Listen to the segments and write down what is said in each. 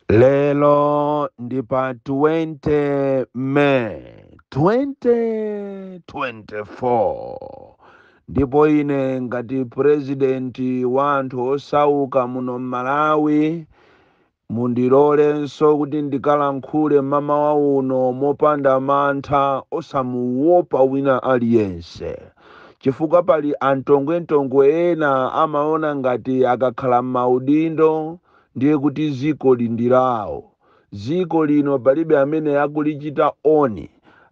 Lero ndi pa 20 May 2024, ndipo ine ngati purezidenti wa anthu osauka muno m'Malawi, mundilolenso kuti ndikalankhule mamawa uno mopanda mantha, osamuopa wina aliyense, chifukwa pali antongwentongwe ena amaona ngati akakhala m'maudindo ndiye kuti ziko ndi lawo. Ziko lino palibe amene akulichita own,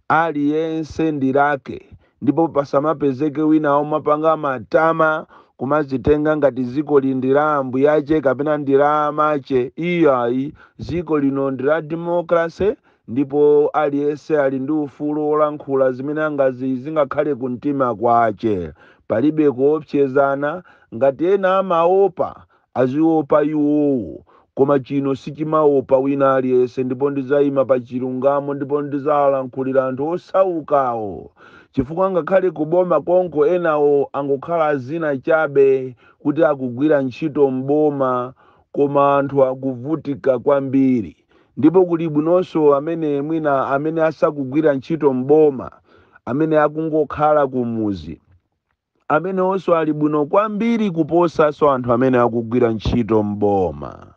aliyense ndi lake, ndipo pasamapezeke wina omapanga matama kumazitenga ngati ziko li ndi la ambuyache kapena ndi la amache. Iyayi, ziko lino ndi la democracy, ndipo aliyense ali ndi ufulu wolankhula zimene angazi zingakhale kumtima kwache. Palibe kuopsezana. Ngati ena amaopa, aziopa iwowo, koma chino sichimaopa wina aliyense. Ndipo ndizayima pa chilungamo, ndipo ndizalankhulira anthu osaukawo, chifukwa ngakhale kuboma konko enawo angokhala zina chabe kuti akugwira ntchito mboma, koma anthu akuvutika kwambiri. Ndipo kuli bwinonso amene mwina amene asakugwira ntchito mboma, amene akungokhala kumuzi, amene onso ali bwino kwambiri kuposanso anthu amene akugwira ntchito mboma.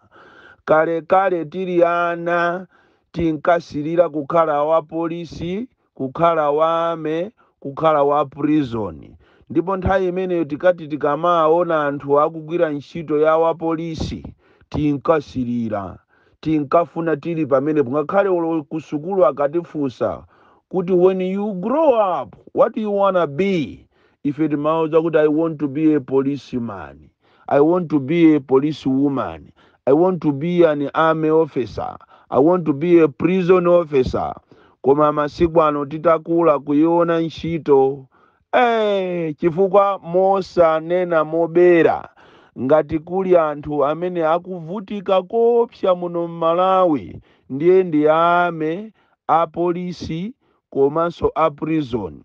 Kalekale tili ana tinkasirira kukhala wa polisi, kukhala wa army, kukhala wa prison. Ndipo nthawi imeneyo tikati tikamaona anthu akugwira ntchito ya wa polisi, tinkasirira, tinkafuna tili pamenepo. Ngakhale olo kusukulu akatifunsa kuti, "When you grow up, what do you wanna be?" ife timauza kuti, "I want to be a policeman, I want to be a policewoman, I want to be an army officer, I want to be a prison officer." Koma masiku ano titakula, kuiona ntchito, chifukwa mosanena mobera, ngati kuli anthu amene akuvutika kopsa muno m'Malawi, ndiye ndi army, apolisi komanso a prison.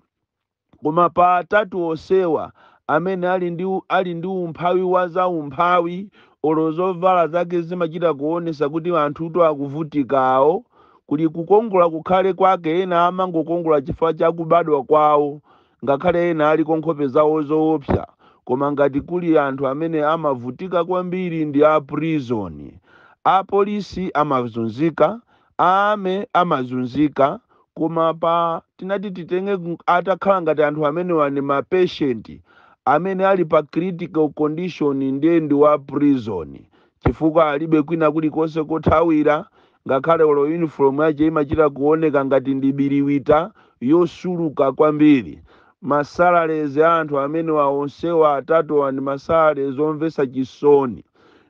Koma pa atatu onsewa, amene ali ndi umphawi wa za umphawi, olo zovala zake zimachita kuonesa kuti anthuto akuvutikawo. Kuli kukongola kukhale kwake, ena amangokongola chifukwa cha kubadwa kwawo, ngakhale ena aliko nkhope zawo zoopsa. Koma ngati kuli anthu amene amavutika kwambiri ndi a prison. Apolisi amazunzika, army amazunzika, koma pa tinati titenge atakhala ngati anthu amenewa ndi ma patient amene ali pa critical condition, ndiye ndi wa prison, chifukwa alibe kwina kulikonse kothawira. Ngakhale olo uniform yache imachita kuoneka ngati ndi biriwita yosuluka kwambiri. Ma salaries a anthu amenewa onsewa atatuwa ndi ma salaries omvetsa chisoni.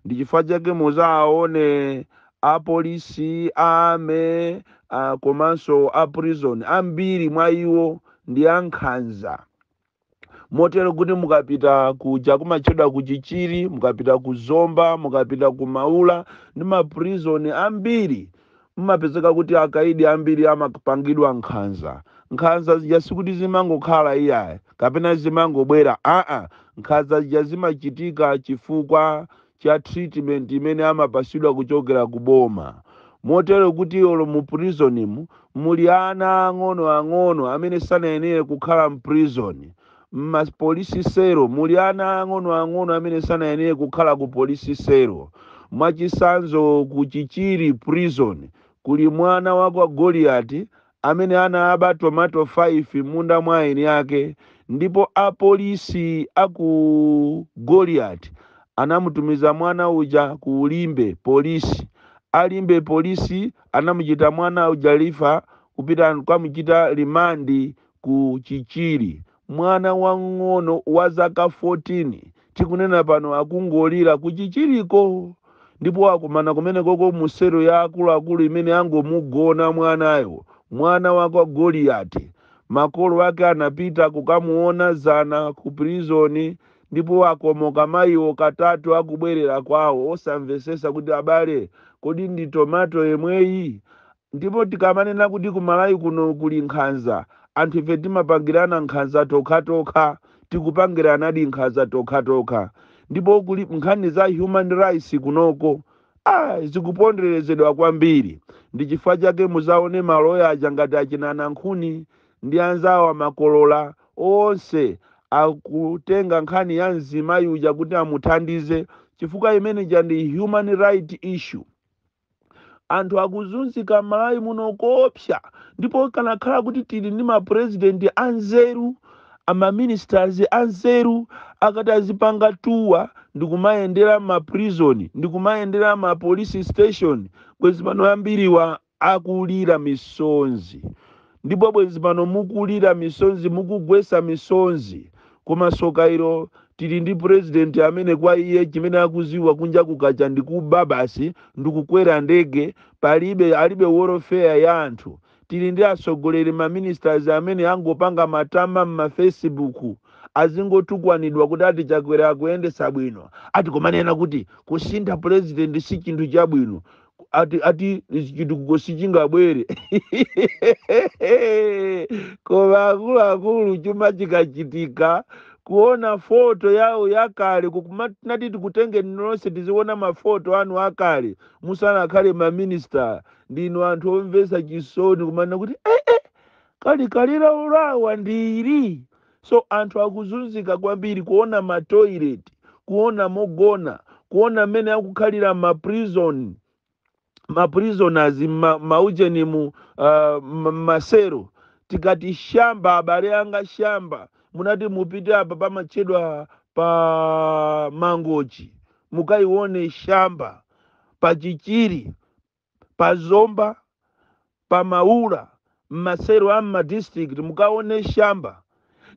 Ndi chifukwa chake muzawaone apolisi, army, komanso a prison, ambiri mwa iwo ndi ankhanza, motero kuti mukapita kuja kumatchedwa ku Chichiri, mukapita ku Zomba, mukapita ku Maula ndi ma prison ambiri, mmapezeka kuti akaidi ambiri amapangidwa nkhanza. Nkhanza zija sikuti zimangokhala iyayi kapena zimangobwera, aa, nkhanza zija zimachitika chifukwa cha treatment imene amapasidwa kuchokera ku boma, motero kuti olo mu prisonimu muli ana ang'ono ang'ono amene sanayenere kukhala mu prison. Mma police cell muli ana ang'ono ang'ono amene sanayenere kukhala ku police cell. Mwachisanzo, ku Chichiri Prison kuli mwana wa kwa Goliati amene anaba tomato 5 munda mwa eni ake, ndipo apolisi aku Goliati anamutumiza mwana uja ku Limbe Polisi. Alimbe Polisi anamuchita mwana uja refer kupita kwamuchita remand ku Chichiri. Mwana wang'ono wa zaka 14, tikunena pano akungolira ku Chichiriko, ndipo akumana kumenekoko mu cell ya akuluakulu imene angomugona mwanayo, mwana wa Goliyati. Makolo ake anapita kukamuona zana ku prison, ndipo akomoka mayiwo katatu akubwerera kwawo, osamvesesa kuti, abale, kodi ndi tomato yemweyi? Ndipo tikamanena kuti kuMalawi kuno kuli nkhanza, anthu ife timapangirana nkhanza tokhatokha, tikupangiranadi nkhanza tokhatokha. Ndipo kuli nkhani za human rights kunoko. Zikuponderezedwa kwambiri. Ndi chifukwa chake muzaone maloya aja ngati achinana nkhuni ndi anzawo amakolola onse akutenga nkhani ya mzimayi uja kuti amuthandize, chifukwa imeneja ndi human right issue. Anthu akuzunzika m'Malawi muno koopsa, ndipo kanakhala kuti tili ndi mapurezidenti anzeru, amaministers anzeru, akati azipanga tour ndikumayendera ma prison, ndikumayendera ma police station, bwezi pano ambiriwa akulira misonzi, ndipo bwezi pano mukulira misonzi, mukugwesa misonzi. Koma soka ilo, tili ndi president amene kwa iye chimene akuziwa kunja kukacha ndikuba basi, ndikukwera ndege, palibe, alibe welfare ya anthu. Tili ndi atsogoleri, maministers amene angopanga matama m'mafacebook, azingotukwanidwa kuti ati Chakwera akuyendesa bwino, ati kumanena kuti kusintha president si chinthu chabwino, ati chitukuko sichingabwere. Koma akuluakulu, chuma chikachitika, kuona foto yawo yakale, nati tikutenge nonse tiziona mafoto anu akale musanakhale maminista, ndinu anthu omvetsa chisoni, kumanena kuti eh, kali kalira ulawa ndili. So anthu akuzunzika kwambiri, kuona matoilet, kuona mogona, kuona mmene akukhalira ma prison, ma prisoners, maujeni mu masero. Tikati shamba, abale anga, shamba munati mupite apa pamatchedwa pa Mangochi, mukayione shamba pa Chichiri, pa Zomba, pa Maula, mmasero a mmadistrict, mukaone shamba.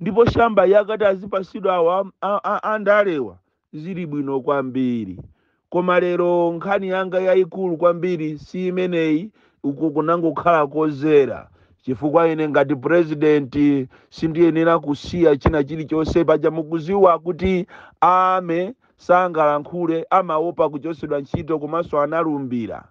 Ndipo shamba yakati azipasidwa awa andalewa zili bwino kwambiri. Koma lero nkhani yanga yayikulu kwambiri si imeneyi. Uku kunangokhala kozera, chifukwa ine ngati purezidenti sindiyenera kusiya china chilichonse. Paja mukuziwa kuti ame sangalankhule, amaopa kuchosedwa ntchito, komanso analumbira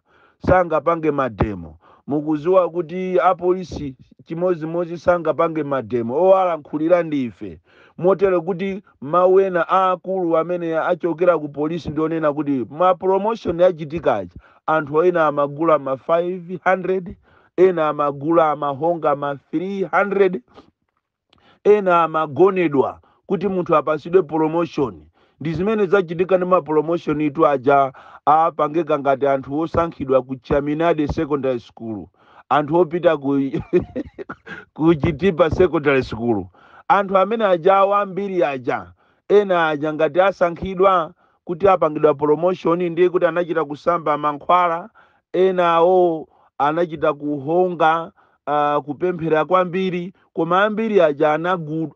sangapange mademo. Mukuziwa kuti apolisi chimozimozi sangapange mademo, owalankhulira ndife. Motero kuti mawu ena aakulu amene achokera ku polisi ndionena kuti ma promotion yachitikachi, anthu ena amagula ma 500, ena amagula, amahonga ma 300, ena amagonedwa kuti munthu apasidwe promotion. Ndi zimene zachitika ndi ma promotion itu aja apangika ngati anthu osankhidwa ku Chaminade Secondary School, anthu opita ku Chitipa Secondary School, anthu amene ajawo ambiri aja, ena aja ngati asankhidwa kuti apangidwa promotion, ndiye kuti anachita kusamba mankhwala, enawo anachita kuhonga, kupemphera kwambiri. Koma ambiri aja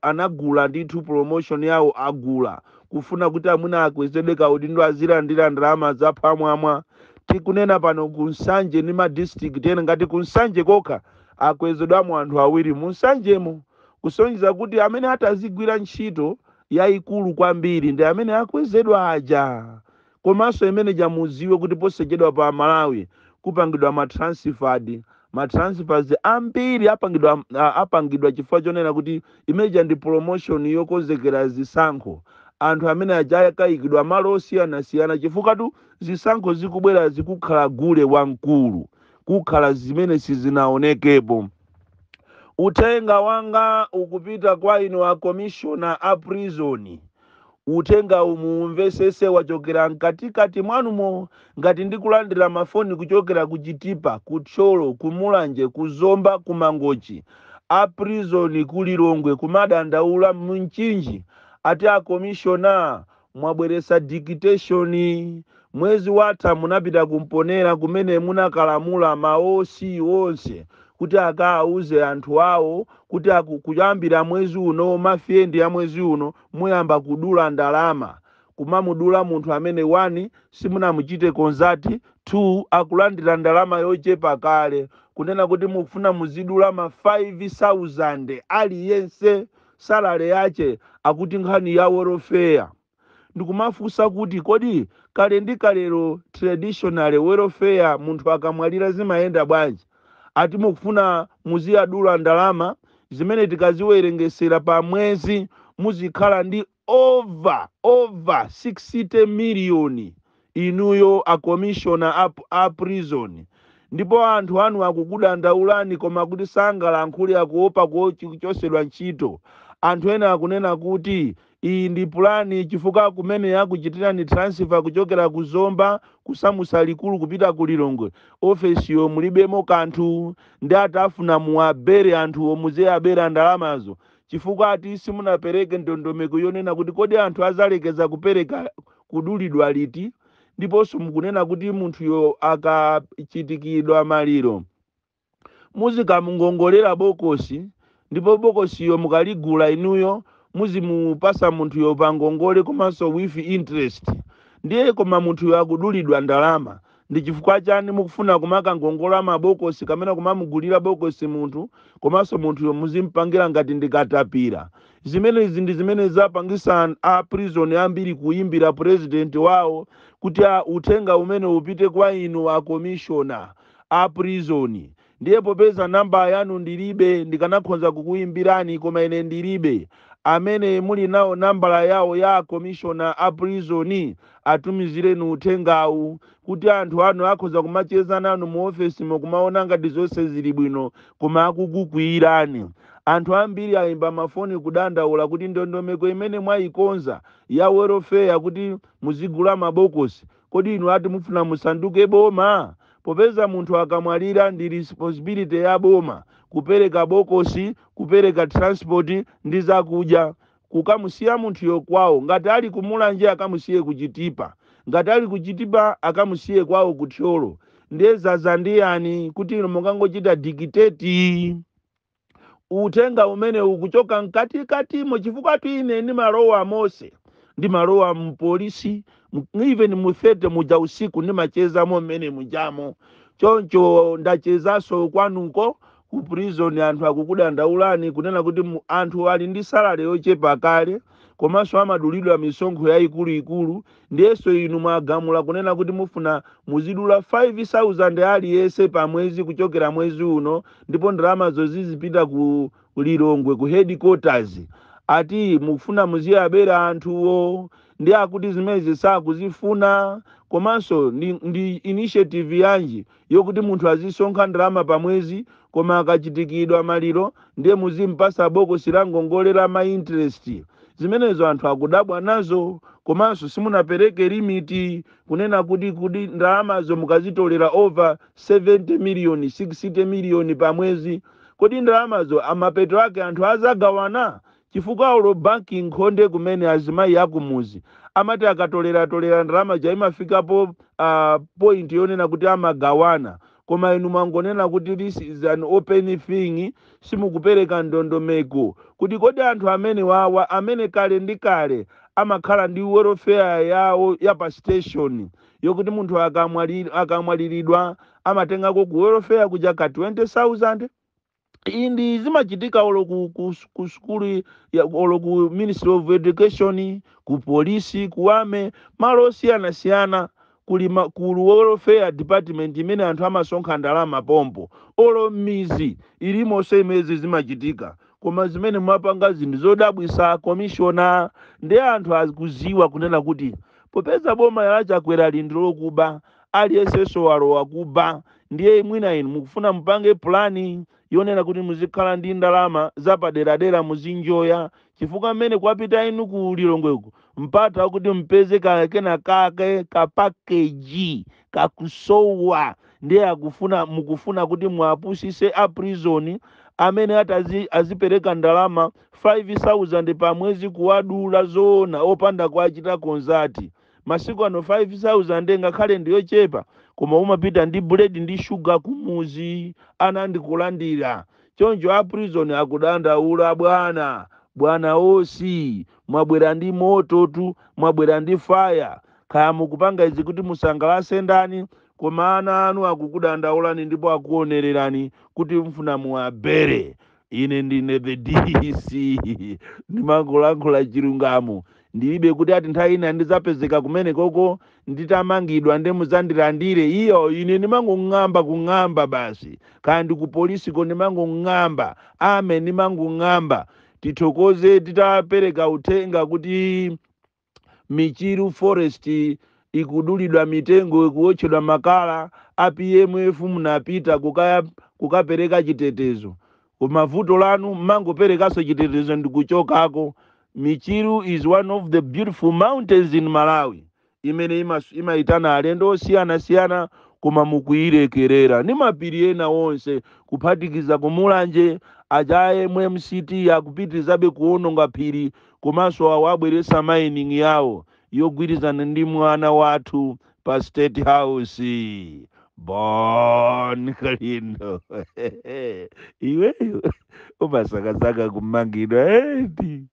anagula ndithu promotion yawo, agula kufuna kuti amwina akwezedwe kaudindo, azilandira ndalama zaphwamwamwa. Tikunena pano ku Nsanje ndi ma district ena, ngati ku Nsanje kokha akwezedwamo anthu awiri mu Nsanjemo, kusonyeza kuti amene atazigwira ntchito yayikulu kwambiri ndi amene akwezedwa aja. Komanso imene jamuziwe kuti posachedwa pa Malawi kupangidwa ma transferred, ma transfers ambiri apangidwa, apangidwa chifukwa chonena kuti imeneja ndi promotion yokonzekera zisankho. Anthu amene aja akayikidwa malo osiyanasiyana, chifukwa tu zisankho zikubwera zikukhala gule wamkulu, kukhala zimene sizinaonekepo. Uthenga wanga ukupita kwa inu a commissioner a prison. Uthenga umumvesese, wachokera mkatikati mwanumo. Ngati ndikulandira mafoni kuchokera ku Chitipa, ku Thyolo, ku Mulanje, ku Zomba, ku Mangochi, a prison ku Lilongwe kumadandaula, Mchinji, ati a commissioner mwabweresa dictation. Mwezi watha munapita kumponera kumene munakalamula ma OC onse kuti akawauze anthu awo kuti kuyambira mwezi uno, month end ya mwezi uno, muyamba kudula ndalama, kumamudula munthu amene 1 simunamuchite consult, 2 akulandira ndalama yochepa kale, kunena kuti mufuna muzidula ma 5000 aliyense salary yache, akuti nkhani ya welfare. Ndikumafunsa kuti kodi kale ndi kalero, traditional welfare, munthu akamwalira zimayenda bwanji? Ati mukufuna muziyadula ndalama zimene tikaziwerengesera pa mwezi muzikhala ndi over 60 miliyoni Inuyo a commissioner a prison, ndipo anthu anu akukudandaulani, koma kuti sangalankhule, akuopa kuchosedwa ntchito. Anthu ena akunena kuti iyi ndi pulani, chifukwa kumene akuchitirani transfer kuchokera ku Zomba, kusamusa likulu kupita ku Lilongwe, ofesiyo mulibemo kanthu, ndi atafuna muwabere anthuwo, muziyabera ndalamazo, chifukwa ati simunapereke ndondomeko yonena kuti kodi anthu azalekeza kupereka kudulidwa liti. Ndiponso mukunena kuti munthuyo akachitikidwa maliro muzikamungongolera bokosi, ndipo bokosiyo mukaligula inuyo muzimupasa munthuyo pa ngongole komanso with interest. Ndiye koma munthuyo akudulidwa ndalama, ndi chifukwa chani mukufuna kumakangongola mabokosi kamene kumamugulira bokosi munthu, komanso munthuyo muzimpangira ngati ndikatapira? Zimenezi ndi zimene zapangisa a prison ambiri kuyimbira president wawo kuti uthenga umene upite kwa inu a commissioner a prison. Ndiye popeza namba yanu ndilibe, ndikanakhoza kukuyimbirani, koma ine ndilibe. Amene muli nawo nambala yawo ya commissioner a prison, atumizireni uthengawu kuti anthu anu akhoza kumacheza nanu mu ofesimo, kumaona ngati zonse zili bwino, koma akukukwiyirani. Anthu ambiri ayimba mafoni kudandaula kuti ndondomeko imene mwayikonza ya welfare kuti muzigula mabokosi, kodi inu ati mufuna musanduke boma? Popeza munthu akamwalira ndi responsibility ya boma kupereka bokosi, kupereka transport ndi zakudya, kukamusiya munthuyo kwawo. Ngati ali kuMulanje, akamusiye kuChitipa. Ngati ali kuChitipa, akamusiye kwawo kuThyolo. Ndiye zazandiyani kuti inu mukangochita dictate uthenga umene ukuchoka mkatikatimo? Chifukwa ine ndimalowa mose, ndimalowa mpolisi, even mu 30 muja usiku ndimachezamo mmene mujamo. Choncho ndachezanso kwanuko ku prison, anthu akukudandaulani kunena kuti anthu ali ndi salary yochepa kale, komanso amadulidwa misonkho yayikuluikulu. Ndiyenso inu mwagamula kunena kuti mufuna muzidula 5000 aliyense pa mwezi kuchokera mwezi uno, ndipo ndalamazo zizipita ku Lilongwe, ku headquarters. Ati mufuna muziyabera anthuwo, ndi akuti zimene sakuzifuna. Komanso ndi initiative yanji yokuti munthu azisonkha ndalama pa mwezi, koma akachitikidwa maliro ndiye muzimpasa bokosi la ngongole la ma interest? Zimenezo anthu akudabwa nazo. Komanso simunapereke limit kunena kuti ndalamazo mukazitolera over 70 million, 60 million pa mwezi, kodi ndalamazo amapeto ake anthu azagawana? Chifukwa ulo banki nkhonde kumene azimayi akumuzi amati akatoleratolera ndalama ja, imafikapo point yonena kuti amagawana. Koma inu mwangonena kuti this is an open thing, simukupereka ndondomeko kuti kodi anthu amene wawa, amene kale ndi kale amakhala ndi welfare yawo ya pa station, yokuti munthu akamwaliridwa amatengako ku welfare kuja ka 20,000. Iyi ndi zimachitika olo ku sukulu olo ku Ministry of Education, ku polisi, ku army, malo osiyanasiyana kuli ku welfare department imene anthu amasonkha ndalama pompo. Olo m'mizi ilimonso imezi zimachitika. Koma zimene mwapanga zinthu zodabwisa, commissioner. Ndi anthu akuziwa kunena kuti popeza boma la Chakwera lindi lokuba, aliyensenso walowa kuba, ndiye mwina inu mukufuna mupange pulani yonena kuti muzikhala ndi ndalama zapaderadera, muzinjoya, chifukwa mmene kwapita inu ku Lilongweko, mpata wakuti mpeze kena kake ka package kakusowa. Ndiye akufuna, mukufuna kuti mwapusise a prison amene ati azipereka ndalama 5000 pa mwezi, kuwadula zoona opanda kuachita consult. Masiku ano 5000 ngakhale ndiyochepa, koma umapita ndi buledi ndi shuga kumuzi, ana ndikulandira. Choncho a prison akudandaula. Bwana, bwana osi, mwabwera ndi moto tu, mwabwera ndi fire. Kaya mukupanga izi kuti musangalase ndani, koma ana anu akukudandaulani ndipo akuonererani kuti mfuna muwabere. Ine ndine the DC, ndimangolankhula chilungamo. Ndilibe kuti ati nthawi ina ndizapezeka kumene koko nditamangidwa ndi muzandilandire iyo. Ine ndimangong'amba, kung'amba basi. Kaya ndi ku polisiko, ndimangong'amba ame, ndimangong'amba. Tithokoze titapereka uthenga kuti Michiru Forest Ikudulidwa mitengo, ikuwotchedwa makala. A PMF munapita kukapereka chitetezo, koma vuto lanu mmangoperekanso chitetezo ndikuchokako. Michiru is one of the beautiful mountains in Malawi imene imayitana alendo osiyanasiyana, koma mukuyilekerera ndi mapiri ena onse, kuphatikiza kuMulanje. Aja MMCT akupitirizabe kuwononga phiri, komanso awo abweresa mining yawo yogwirizana ndi mwana wathu pa State House, Bon Kalindo. Iweyo umasakasaka kumangidwa eti?